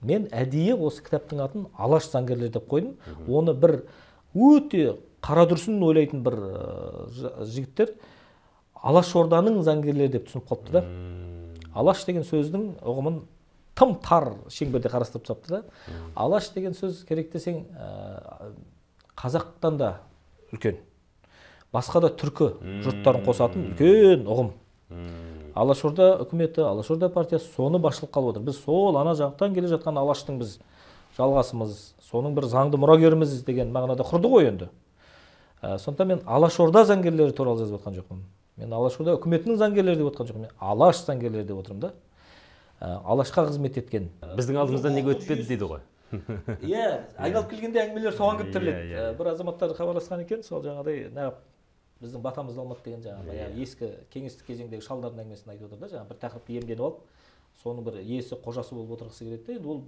Мен әдейі осы кітаптың атын «Алаш заңгерлері» деп қойдым. Оны бір өте қара дүрсін ойлайтын бір жігіттер Алашорданың заңгерлері деп түсініп қалыпты да. Алаш деген сөздің ұғымын тым тар шеңберде қарастырып тастапты да. Алаш деген сөз, керек десең, қазақтан да үлкен, басқа да түркі жұрттарын қосатын үлкен ұғым. Алашорда үкіметі, Алашорда партиясы соны басшылыққа алып отыр. Біз сол ана жақтан келе жатқан Алаштың біз жалғасымыз, соның бір заңды мұрагеріміз деген мағынада құрды ғой енді. Сондықтан мен Алашорда заңгерлері туралы жазып отқан жоқпын, мен Алашорда үкіметінің заңгерлері деп отқан жоқпын, мен Алаш заңгерлері деп отырмын да. Алашқа қызмет еткен. Біздің алдымыздан неге өтпеді дейді ғой. Иә, айналып келгенде әңгімелер соған келіп тіреледі. Иә, иә. Бір азаматтар хабарласқан екен, сол жаңағыдай неғып біздің батамызды алмады деген, жаңағы баяғы ескі кеңестік кезеңдегі шалдардың әңгімесін айтып отыр да. Жаңағы бір тақырыпты иемденіп алып, соның бір иесі, қожасы болып отырғысы келеді да енді ол.